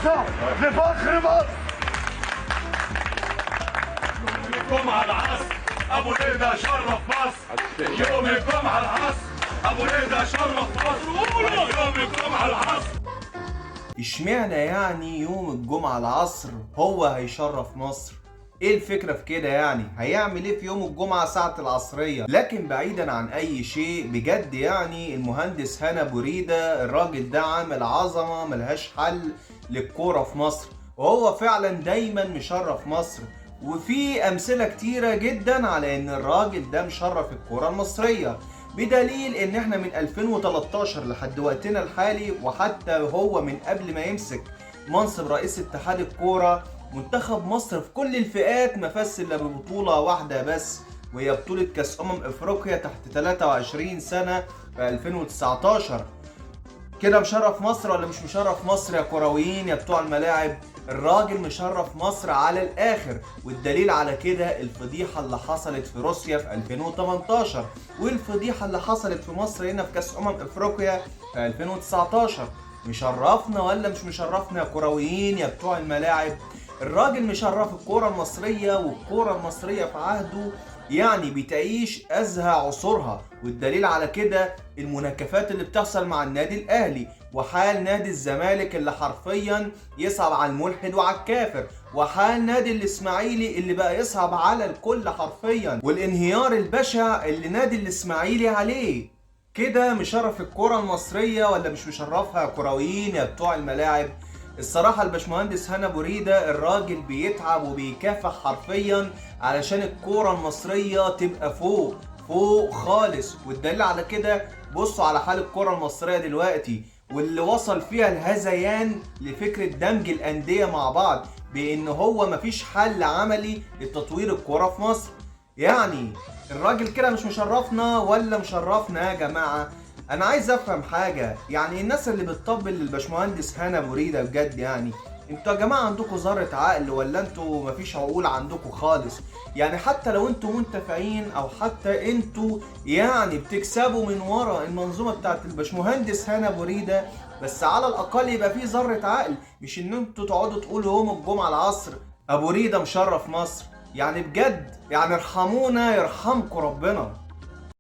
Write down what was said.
فرصة لفخر مصر. الجمعة العصر أبو ريدة شرف مصر، يوم الجمعة العصر أبو ريدة شرف مصر، قولوا يوم الجمعة العصر. اشمعنى يعني يوم الجمعة العصر هو هيشرف مصر؟ ايه الفكرة في كده يعني؟ هيعمل ايه في يوم الجمعة ساعة العصرية؟ لكن بعيدا عن اي شيء بجد يعني المهندس هاني ابو ريدة الراجل ده عامل عظمة ملهاش حل للكورة في مصر، وهو فعلا دايما مشرف مصر، وفي امثلة كتيرة جدا على ان الراجل ده مشرف الكورة المصرية، بدليل ان احنا من 2013 لحد وقتنا الحالي، وحتى هو من قبل ما يمسك منصب رئيس اتحاد الكورة، منتخب مصر في كل الفئات ما فاز الا ببطولة واحدة بس، وهي بطولة كأس افريقيا تحت 23 سنة في 2019. كده مشرف مصر ولا مش مشرف مصر يا كرويين يا بتوع الملاعب؟ الراجل مشرف مصر على الاخر، والدليل على كده الفضيحة اللي حصلت في روسيا في 2018، والفضيحة اللي حصلت في مصر هنا في كأس افريقيا في 2019. مشرفنا ولا مش مشرفنا يا كرويين يا بتوع الملاعب؟ الراجل مشرف الكورة المصرية، والكورة المصرية في عهده يعني بتعيش أزهى عصورها، والدليل على كده المناكفات اللي بتحصل مع النادي الأهلي، وحال نادي الزمالك اللي حرفيا يصعب على الملحد وعلى الكافر، وحال نادي الإسماعيلي اللي بقى يصعب على الكل حرفيا، والانهيار البشع اللي نادي الإسماعيلي عليه. كده مشرف الكرة المصرية ولا مش مشرفها يا كرويين يا بتوع الملاعب؟ الصراحة الباشمهندس هاني ابو ريدة الراجل بيتعب وبيكافح حرفيا علشان الكورة المصرية تبقى فوق فوق خالص، والدليل على كده بصوا على حال الكورة المصرية دلوقتي، واللي وصل فيها الهذيان لفكرة دمج الأندية مع بعض، بإن هو مفيش حل عملي لتطوير الكورة في مصر. يعني الراجل كده مش مشرفنا ولا مشرفنا يا جماعة؟ انا عايز افهم حاجة، يعني الناس اللي بتطبل للباشمهندس هاني ابو ريدة بجد، يعني انتوا يا جماعة عندكم ذرة عقل ولا انتوا مفيش عقول عندكم خالص؟ يعني حتى لو انتوا منتفعين او حتى انتوا يعني بتكسبوا من ورا المنظومة بتاعت الباشمهندس هاني ابو ريدة، بس على الاقل يبقى فيه ذرة عقل، مش ان انتوا تقعدوا تقولوا يوم الجمعة العصر ابو ريدة مشرف مصر. يعني بجد يعني ارحمونا يرحمكم ربنا.